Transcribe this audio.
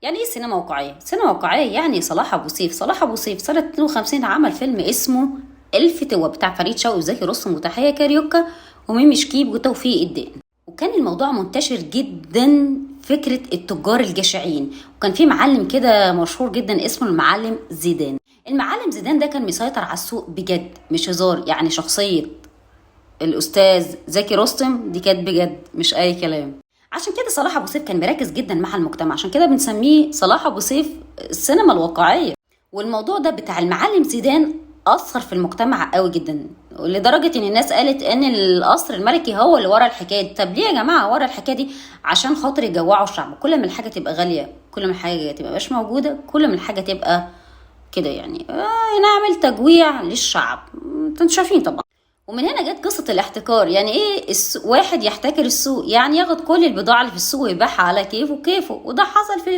يعني ايه سينما واقعية؟ سينما واقعية يعني صلاح ابو سيف. صلاح ابو سيف سنة 52 عمل فيلم اسمه الفتوة بتاع فريد شوقي وزكي رستم وتحية كاريوكا وميمي شكيب وتوفيق الدقن. وكان الموضوع منتشر جدا، فكرة التجار الجشعين. وكان في معلم كده مشهور جدا اسمه المعلم زيدان. المعلم زيدان ده كان مسيطر على السوق بجد، مش هزار. يعني شخصية الأستاذ زكي رستم دي كانت بجد مش أي كلام. عشان كده صلاح أبو سيف كان مركز جدا مع المجتمع، عشان كده بنسميه صلاح أبو سيف السينما الواقعية. والموضوع ده بتاع المعلم زيدان أثر في المجتمع قوي جدا، لدرجة إن الناس قالت إن القصر الملكي هو اللي ورا الحكاية دي. طب ليه يا جماعة ورا الحكاية دي؟ عشان خاطر يجوعوا الشعب. كل ما الحاجة تبقى غالية، كل ما الحاجة تبقى مش موجودة، كل ما الحاجة تبقى كده، يعني نعمل تجويع للشعب. انتوا شايفين طبعا. ومن هنا جت قصة الاحتكار. يعني ايه واحد يحتكر السوق؟ يعني ياخد كل البضاعة اللي في السوق ويبيعها على كيفه كيفه. وده حصل في